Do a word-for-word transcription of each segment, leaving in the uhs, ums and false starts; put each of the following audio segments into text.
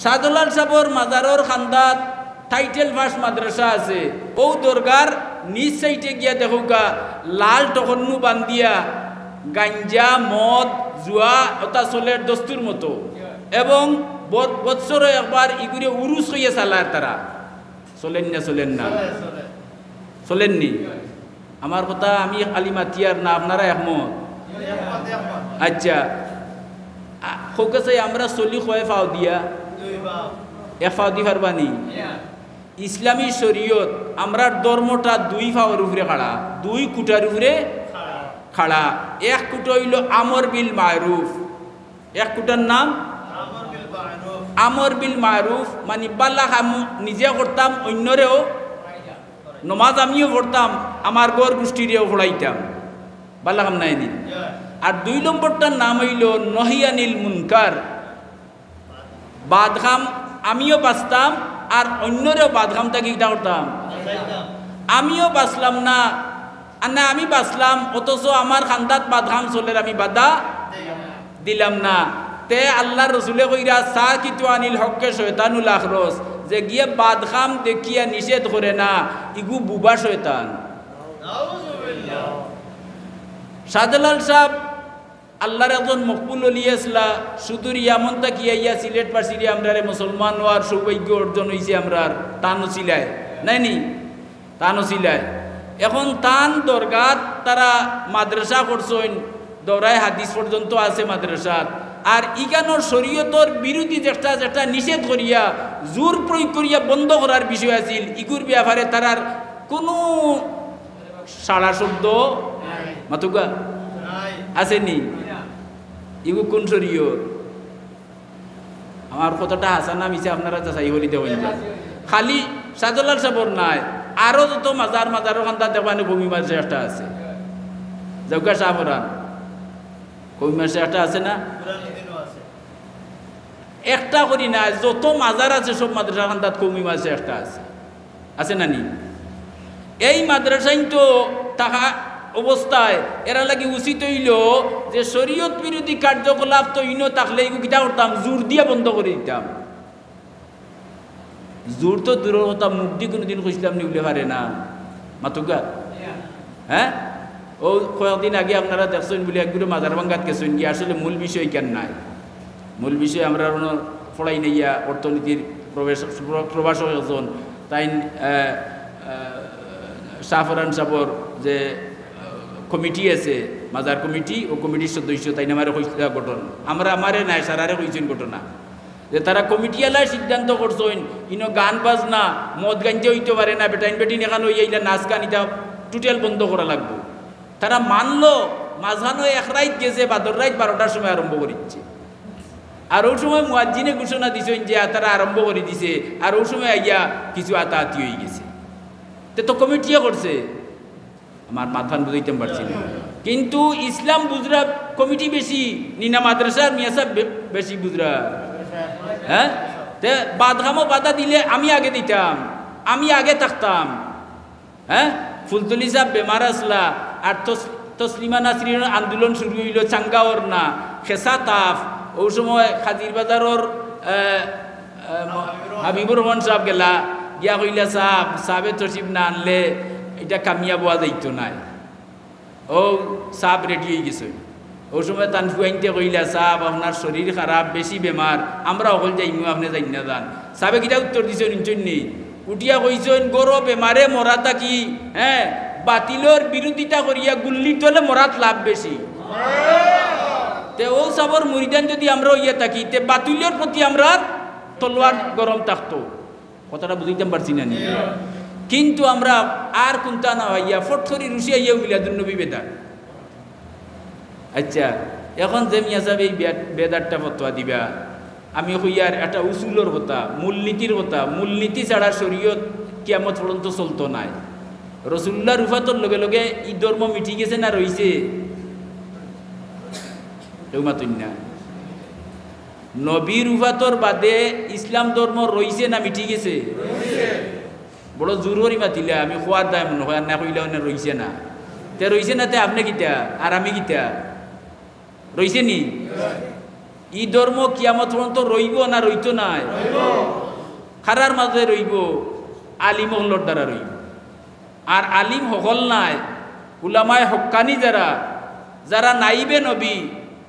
শাহজালাল সাবর মাজারর কান্দাত টাইটেল পাস মাদ্রাসা আছে। অউ দরগার নিজ সাইডে গিয়া দেখউক্কা, লাল টকরনু বান্দিয়া গাঞ্জা, মদ, জুয়া অতা চলের দস্তুর মতো। এবং ব-, বৎসরো একবার ইগুরে উরুস কইয়া চালার তারা। চলের না, চলের না? চলের নি? আমার কথা আমি খালি মাতিয়ার না, আপনারা একমত? আচ্ছা, আ, কউক্কা চাই, আমরা চলি কয় পাও দিয়া? এক পাও দি পারবা নি? ইসলামী শরীয়ত, আমরার ধর্মটা দুই পাওর উপরে খাড়া, দুই খুটার উপরে খাড়া। এক খুটা অইলো আমর বিল মারুফ, এক খুটার নাম আমর বিল মারুফ, মানি বালা কাম নিজে করতাম, অইন্যরেও। নমাজ আমিও পড়তাম, আমার ঘর গুষ্টিরেও পড়াইতাম, বালা কাম নায় নি? আর দুই নম্বরটার নাম অইলো নহি আনিল মুনকার, বাদ কাম আমিও বাঁচতাম, আর অইন্যরেও বাদ কাম থাকি কিতা করতাম? আমিও বাঁচলাম না, আর না আমি বাঁচলাম, অথচ আমার কান্দাত বাদ কাম চলের, আমি বাধা দিলাম না। তে আল্লার রসুলে কইরা, সাকিতু আনিল হক্কে শয়তানুল আখরস, যে গিয়ে বাদ কাম দেখিয়া নিষেধ করে না, ইগু বুবা শয়তান। শাহজালাল সাব আল্লার একজন মকবুল অলি আছলা, সুদূর ইয়ামন থাকি আইয়া সিলেট পাশিরে আমরারে মুসলমান অওয়ার সৌভাগ্য অর্জন অইছে আমরার, তান উছিলায়, নায় নি? তান উছিলায়। এখন তান দরগাত তারা মাদ্রাসা করছইন, দৌরায়ে হাদিস পর্যন্ত আছে মাদ্রাসাত। আর ইখানোর শরীয়তর বিরোধী যেটা, যেটা নিষেধ করিয়া, জোর প্রয়োগ করিয়া বন্ধ করার বিষয় আছিল, ইগুর ব্যাপারে তারার কুনু সাড়া শব্দ মাতুক্কা আছে নি? ইগু কুন শরীয়ত? আমার কথাটা হাছা না মিছা আপনারা যাচাই করি দেখইন যে। খালি শাহজালাল সাবর নায়, আরো যত মাজার, মাজারর কান্দাত দেখবা নি কওমি মাদ্রাসা একটা আছে। যাউক্কা শাহপরান, কওমি মাদ্রাসা একটা আছে না? একটা করি না, যত মাজার আছে সব মাদ্রাসার কান্দাত কওমি মাদ্রাসা একটা আছে। আছে না নি? এই মাদ্রাসাইন তো থাকা অবস্থায় এরা লাগি উচিত অইলো যে শরীয়ত বিরোধী কার্যকলাপ তো ইনো থাকলে ইগু কিতা করতাম? জোর দিয়া বন্ধ করি দিতাম। জোর তো দূরর কথা, মুখদি কুনুদিন কইছলাম নি বুলে পারে না। মাতুক্কা? হ্যাঁ? অউ কয়েকদিন আগে আপনারা দেখছইন বুলে একগুলো মাজার ভাঙ্গাত গেছইন কি, আসলে মূল বিষয় ইখান নায়। মূল বিষয় আমরা অনো পড়াই নাইয়া অর্থনীতির প্রবেশ-, প্র-, প্রভাষক একজন, তাইন, আহ, আহ, শাহপরান সাবর যে, আহ, কমিটি আছে, মাজার কমিটি, অউ কমিটির সদস্য, তাইন আমারে কইছলা ঘটনা। আমরা, আমারে নায়, সারারে কইছইন ঘটনা। যে তারা কমিটিআলায় সিদ্ধান্ত করছইন, ইনো গান বাজনা, মদ গাঞ্জা অইতো পারে না, বেটাইন বেটিন এখান অইয়া ইলা নাচ গান ইতা total বন্ধ করা লাগবো। তারা মানলো, মাঝখানো এক রাইত গেছে, বাদর রাইত বারোটার সময় আরম্ভ করিছে। আর অউ সময় মুয়াজ্জিনে ঘোষণা দিছইন যে তারা আরম্ভ করি দিছে, আর অউ সময় আইয়া কিছু আতাআতি অইগেছে। তে তো কমিটিয়ে করছে, আমার মাতখান বুঝাইতাম পারছি না। কিন্তু ইসলাম বুঝরা কমিটি বেশি, নি না মাদ্রাসার মিয়া সাব বে-, বেশি বুঝরা? হ্যাঁ? তে বাদ কামো বাধা দিলে আমি আগে দিতাম, আমি আগে থাকতাম। হ্যাঁ? ফুলতলি সাব বেমার আছলা, আর তস-, তসলিমা নাসরিনর আন্দোলন শুরু অইলো, চাঙ্গা অর না, খেসা তাপ, অউ সময় কাজির বাজারর, আহ, আহ, ম-, হাবিবুর রহমান সাব গেলা, গিয়া কইলা, "সাব, সাবে তশরিফ না আনলে ইটা কামিয়াব অওয়া যাইতো নায়।" অউ সাব রেডি অইগেছে। অউ সময় তান ফুয়াইন্তে কইলা, "সাব, আপনার শরীর খারাপ, বেশি বেমার, আমরা অকল যাইমু, আপনে যাইন না যান।" সাবে কিতা উত্তর দিছইন, হুনছইন নি? উঠিয়া কইছইন, "ঘরো বেমারে মরা থাকি, হ্যাঁ, বাতিলর বিরোধিতা করিয়া গুল্লির তলে মরাত লাভ বেশি।" তে অউ সাবর মুরিদাইন যুদি আমরা অইয়া থাকি, তে বাতিলর প্রতি আমরার তলোয়ার গরম থাকতো। কথাটা বুঝাইতাম পারছি না নি? কিন্তু আমরা আর কুন্তা না অইয়া ফট করি রুশি আইয়া মিলাদুন নবী বেদাত। আচ্ছা, এখন যে মিয়া সাবে এই বেদ-, বেদাতটা ফতোয়া দিবা, আমি কইয়ার একটা উসুলর কথা, মূলনীতির কথা। মূলনীতি ছাড়া শরীয়ত কিয়ামত পর্যন্ত চলতো নায়। রসুলুল্লাহর উফাতর লগে লগে ই ধর্ম মিটি গেছে না রইছে? কেউ মাতইন না। নবীর উফাতর বাদে ইসলাম ধর্ম রইছে না মিটি গেছে? বড় জোর করি মাতিলা, আমি খোয়ার দায় মনে অয়, আর না কইলা অনে রইছে না। তে রইছে না, তে আপনে কিতা আর আমি কিতা? রইছে নি? ই ধর্ম কিয়ামত পর্যন্ত রইবো না রইতো নায়? কারার মাঝে রইবো? আলিম অকলর দ্বারা রইবো। আর আলিম হকল নায়, উলামায়ে হক্কানি যারা, যারা নাইবে নবী,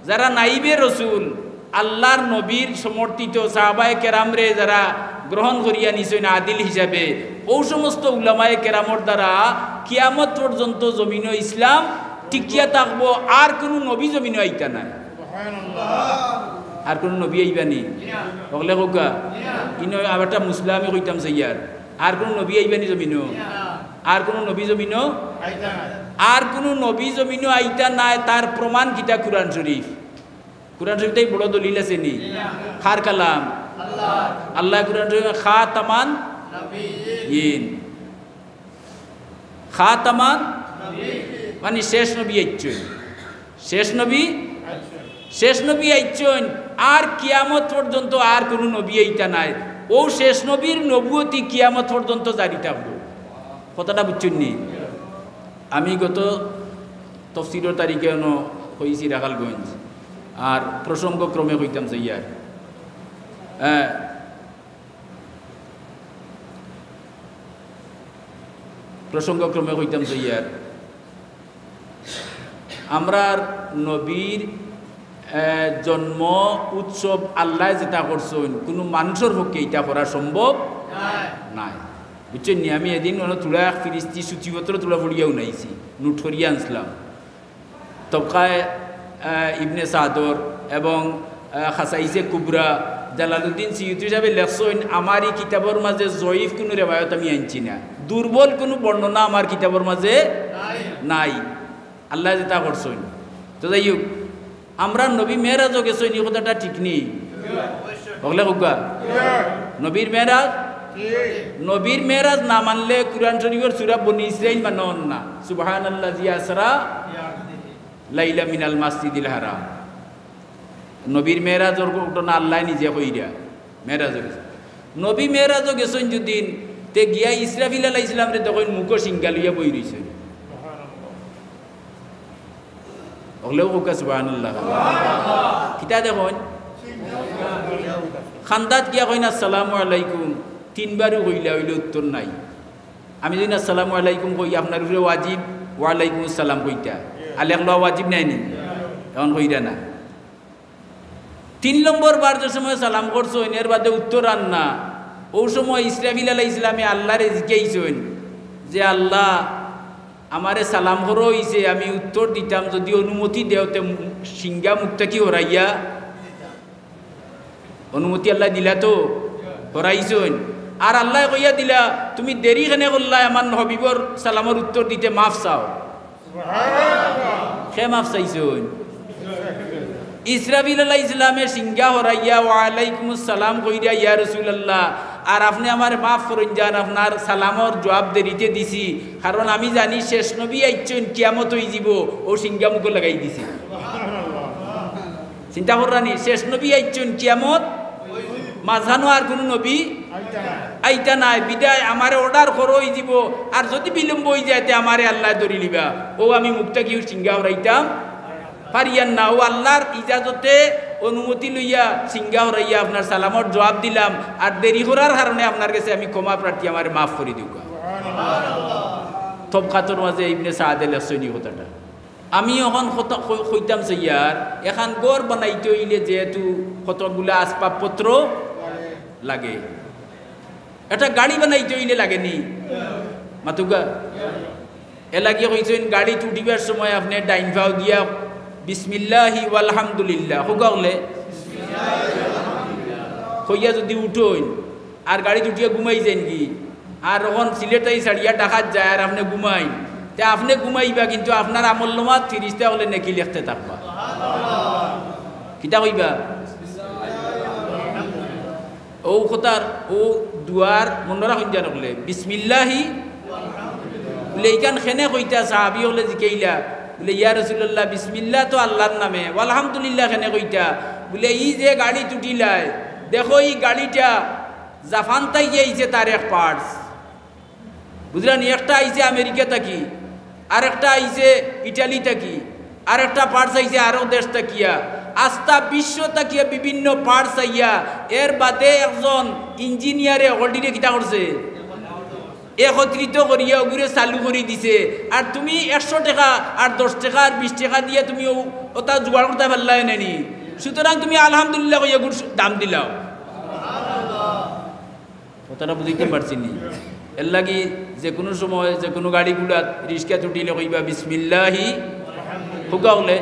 যারা নাইবে রসুল, আল্লার নবীর সমর্থিত সাহাবায়ে কেরামরে যারা গ্রহণ করিয়া নিছইন আদিল হিসাবে, অউ সমস্ত উলামায়ে কেরামর দ্বারা কিয়ামত পর্যন্ত জমিনো ইসলাম টিকিয়া থাকবো, আর কুনু নবী জমিনো আইতা নায়। আর কুনু নবী আইবা নি? অকলে কউক্কা। ইনো আবার একটা মুসলা আমি কইতাম চাইয়ার। আর কুনু নবী আইবা নি জমিনো? আর কুনু নবী জমিনো? আর কুনু নবী জমিনো আইতা নায়, তার প্রমাণ কিতা? কুরআন শরীফ। কুরআন শরীফ তাই বড় দলিল আছে নি? কার কালাম? আল্লায় কুরআন শরীফ খাতামান নবিয়্যিন। খাতামান, মানে শেষ নবী আইছইন। শেষ নবী, শেষ নবী আইছইন, আর কিয়ামত পর্যন্ত আর কুনু নবী আইতা নায়। অউ শেষ নবীর নবুয়তি কিয়ামত পর্যন্ত জারি থাকবো। কথাটা বুঝছইন নি? আমি গত তফসিরর তারিখে অনো কইছি রাখালগঞ্জ, আর প্রসঙ্গক্রমে কইতাম চাইয়ার। হ্যাঁ, প্রসঙ্গক্রমে কইতাম চাইয়ার, আমরার নবীর, আহ, জন্ম উৎসব আল্লায় যেটা করছইন, কুনু মানুষর পক্ষে ইটা করা সম্ভব নায়। বুঝছইন নি? আমি এদিন অনো থুড়া এক ফিরিস্তি সূচিপত্র থুড়া পড়িয়া হুনাইছি, নোট করিয়া আনছিলাম। তবকায়ে, আহ, ইবনে সাদর এবং, আহ, খাসাইসে কুবরা, জালালউদ্দিন সিয়ুতি সাহেবে লেখছইন, আমার ই কিতাবর মাঝে জয়ীফ কুনু রেওয়ায়ত আমি আনছি না, দুর্বল কুনু বর্ণনা আমার কিতাবর মাঝে নাই। আল্লায় যেটা করছইন। তো যাই হোক, আমরার নবী মেরাজো গেছইন, ই কথাটা ঠিক নি? অকলে কউক্কা। নবীর মেরাজ, নবীর মেরাজ না মানলে কুরআন শরীফর সূরা বনি ইসরাইল মানইন না। সুবহানাল্লাযী আসরা লাইলা মিনাল মাসজিদিল হারাম। নবীর মেরাজর ঘটনা আল্লায় নিজে কইরা, মেরাজো গেছইন। নবী মেরাজো গেছইন যুদিন, তে গিয়া ইসরাফিল আলাইহিস সালামরে দেখইন মুখো শিঙ্গা লইয়া বই রইছইন। অকলেউ কউক্কা সুবহানাল্লাহ। কিতা দেখইন? কান্দাত গিয়া কইন, "আসসালামু আলাইকুম।" তিনবারউ কইলা, অইলে উত্তর নাই। আমি যুদি "আসসালামু আলাইকুম" কই, আপনার উপরে ওয়াজিব "ওয়ালাইকুম আসসালাম" কইতা। আর লেখলো ওয়াজিব নায় নি? অখন কইরা না। তিন নম্বর বার যে সময় সালাম করছইন, এর বাদে উত্তর আর না। অউ সময় ইসরাফিল আলাইহিস সালামে আল্লারে জিকাইছইন যে, "আল্লাহ, আমারে সালাম করা অইছে, আমি উত্তর দিতাম, যুদি অনুমতি দেও তে মু-, শিঙ্গা মুখ থাকি হরাইয়া।" অনুমতি আল্লায় দিলা তো, হরাইছইন। আর আল্লায় কইয়া দিলা, "তুমি দেরি কেনে করলায় আমার হবিবর সালামর উত্তর দিতে, মাফ চাও।" কে মাফ চাইছইন? ইসরাফিল আলাইহিস সালামে শিঙ্গা হরাইয়া "ওয়ালাইকুমুস সালাম" কইরা, "ইয়া রাসূলুল্লাহ, আর আপনে আমারে মাফ করইন যান, আপনার সালামর জুয়াব দেরিতে দিছি, কারণ আমি জানি শেষ নবী আইছইন, কিয়ামত অইযিবো, অউ শিঙ্গা মুখো লাগাই দিছি।" চিন্তা কররা নি, শেষ নবী আইছইন, কিয়ামত মাঝখানো আর কুনু নবী আইতা নায়, বিদায় আমারে অর্ডার করা অইযিবো, আর যুদি বিলম্ব অইযায় তে আমারে আল্লায় ধরিলিবা, অউ আমি মুখ থাকি শিঙ্গা হরাইতাম পারিয়ার না, অউ আল্লার ইজাজতে অনুমতি লইয়া শিঙ্গা হরাইয়া আপনার সালামর জুয়াব দিলাম, আর দেরি করার কারণে আপনার গেছে আমি ক্ষমা প্রার্থী, আমারে মাফ করি দিউক্কা। তবকাতর মাঝে ইবনে সাদে লেখছইন ই কথাটা। আমি অখন কথা কই-, কইতাম চাইয়ার, এখান ঘর বানাইতে অইলে যেহেতু কতগুলা আসবাবপত্র লাগে, একটা গাড়ি বানাইতে অইলে লাগে নি? মাতুক্কা। এরলাগি কইছইন, গাড়িত উঠিবার সময় আপনে ডাইন পাও দিয়া বিসমিল্লাহি ওয়ালহামদুলিল্লাহ কউক্কা অকলে। কইয়া যুদি উঠইন, আর গাড়িত উঠিয়া ঘুমাই যাইন গি, আর অখন সিলেট থাকি ছাড়িয়া ঢাকাত যায়, আর আপনে ঘুমাইন, তে আপনে ঘুমাইবা, কিন্তু আপনার আমলনামাত ফিরিস্তা অকলে নেকি লেখতে থাকবা। কিতা কইবা? অউ কথার, অউ দোয়ার মনো রাখইন যান অকলে, বিসমিল্লাহি। বুলে, "ইখান কেনে কইতা?" সাহাবী অকলে জিকাইলা। বুলে, "ইয়া রাসূলুল্লাহ, বিসমিল্লাহ তো আল্লার নামে, ওয়ালহামদুলিল্লাহ কেনে কইতা?" বুলে, "ই যে গাড়িত উঠিলায়, দেখো ই গাড়িটা জাপান থাকি আইছে, তার এক parts, বুঝলা নি? একটা আইছে আমেরিকা থাকি, আরেকটা আইছে ইটালি থাকি, আরেকটা parts আইছে আরব দেশ থাকিয়া। আস্তা বিশ্ব থাকিয়া বিভিন্ন পার্টস আইয়া, এর বাদে একজন ইঞ্জিনিয়ারে হকলটিরে কিতা করছে? একত্রিত করিয়া ওগুরে চালু করি দিছে। আর তুমি একশো টেকা আর দশ টেকা আর বিশ টেকা দিয়া তুমি ও-, ওটা জোগাড় করতে পারলায় না নি। সুতরাং তুমি আলহামদুলিল্লাহ কইয়া গুড় দাম দিলাও। কথাটা বুঝাইতাম পারছি নি? এর লাগি যে কোনো সময় যে কোনো গাড়ি ঘোড়াত রিস্কা তুটিলে কইবা বিসমিল্লাহি, হুকা হলে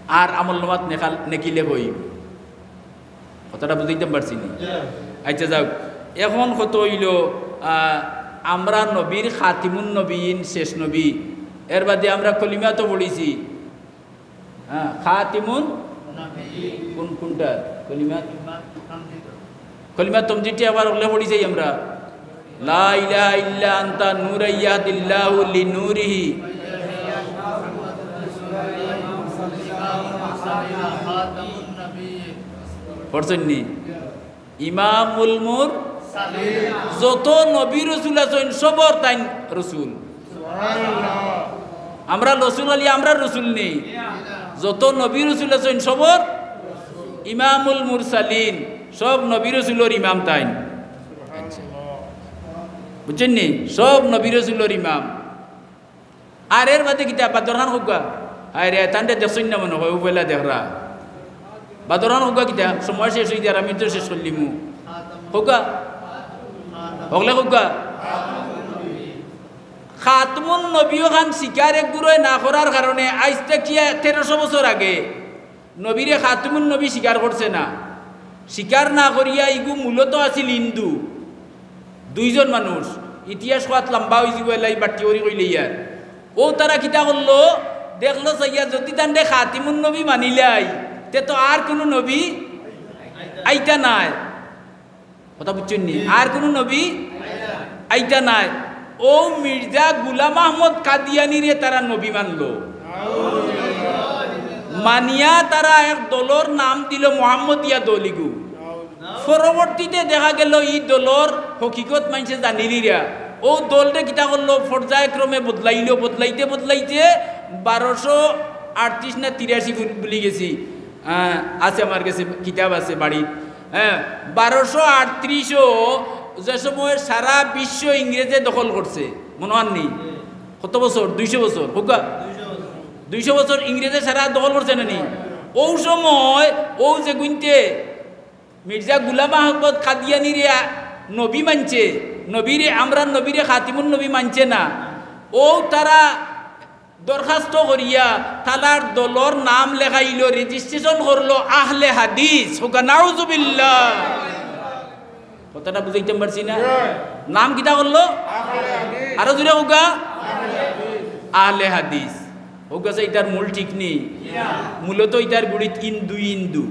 আর আমল নামাত নেকাল-, নেকিলে কই। কথাটা বুঝাইতাম পারছি নি? আচ্ছা, যাও, এখন কত অইল, আহ, আমরা নবীর খাতিমুন নবীন, শেষ নবী, এর বাদে আমরা কলিমা তো পড়ছি, হ্যাঁ, খাতিমুন, কোন, কোনটা? কলিমা, কলিমা তমজিদটি আবার হকলে পড়ি যাই আমরা। লা ইলাহা ইল্লা আনতা নূরা ইয়াহদিল্লাহু লিনূরিহি। পড়ছইন নি? ইমামুল মুর, যত নবী রসুল আছইন, সবর তাইন রসুল। আমরা রসুল আলী, আমরা রসুল নি। যত নবী রসুল আছইন, সবর ইমামুল মুরসালিন, সব নবী রসুলর ইমাম তাইন। আচ্ছা। বুঝছইন নি? সব নবী রসুলর ইমাম। আর এর বাদে কিতা? বাদর খান কউক্কা। হায় রে, তানরে দেখছইন না মনে হয়, ও পয়লা দেখরা। বাদর খান কউক্কা কিতা? সময় শেষ অই যার, আমি তো শেষ করিলিমু। কউক্কা? হকলে কউক্কা? খাতমুন নবী অখান স্বীকার এক গুরুয়ে না করার কারণে আইজ থাকিয়া তেরোশো বছর আগে নবীরে খাতমুন নবী স্বীকার করছে না। স্বীকার না করিয়া ইগু মূলত আছিল হিন্দু। দুইজন মানুষ, ইতিহাস কওয়াত লম্বা অই যিবো, এলাই বাট্টি করি কইলে ইয়ার। ও তারা কিতা করলো? দেখলো চাইয়া, যদি তানরে খাতিমুন নবী মানিলাই, তে তো আর কুনু নবী আইতা নায়। কথা বুঝছইন নি? আর কুনু নবী আইতা নায়। ও মির্জা গুলাম আহমদ কাদিয়ানিরে তারা নবী মানলো। মানিয়া তারা এক দলর নাম দিল মোহাম্মদিয়া দল ইগু। পরবর্তীতে দেখা গেল ই দলর হকিকত মানষে জানিলিরা। ও দলরে কিতা করলো? পর্যায়ক্রমে বদলাইলো, বদলাইতে বদলাইতে বারোশো আটত্রিশ না তিরাশি ভুল-, ভুলি গেছি। আহ, আছে আমার গেছে, কিতাব আছে বাড়িত। হ্যাঁ, বারোশো আটত্রিশও যে সময় সারা বিশ্ব ইংরেজে দখল করছে, মনো অর নি? কত বছর? দুইশো বছর, কউক্কা? দুইশো বছর ইংরেজে সারা দখল করছে না নি? ও সময় ও যে গুনতে মির্জা গুলাম আহমদ কাদিয়ানিরে নবী মানছে, নবীরে, আমরার নবীরে খাতিমুন নবী মানছে না, ও তারা দরখাস্ত করিয়া তালার দলর নাম লেখাইলো, রেজিস্ট্রেশন করলো আহলে হাদিস। কউক্কা নাউজুবিল্লাহ। কথাটা বুঝাইতাম পারছি না? নাম কিতা করলো? আরো জোরে কউক্কা। আহলে হাদিস। কউক্কা চাই, ইতার মূল ঠিক নি। মূলত ইতার গুড়িত ইন্দু, ইন্দু।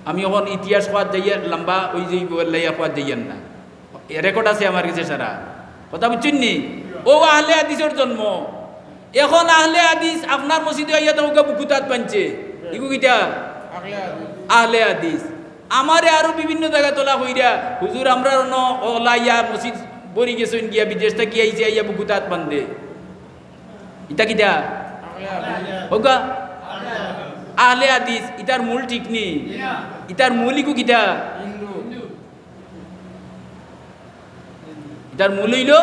আমি অখন ইতিহাস কওয়াত যাইয়া লম্বা অই যাইবো, এল্লাইয়া কওয়াত যাইয়ার না। রেকর্ড আছে আমার গেছে সারা। কথা বুঝছইন নি? ও আহলে হাদিসর জন্ম। এখন আহলে হাদিস আপনার মসজিদো আইয়া তো কউক্কা বুকুত আত বানছে। ইগু কিতা? আহলে হাদিস। আমারে আরো বিভিন্ন জাগা তোলা কইরা, "হুজুর, আমরার অনো অলা ইয়া মসজিদ ভরি গেছইন গিয়া, বিদেশ থাকি আইছে, আইয়া বুকুত আত বান্ধে।" ইতা কিতা? কউক্কা? আহলে হাদিস। ইতার মূল ঠিক নি? ইতার মূল ইগু কিতা? ইতার মূল অইলো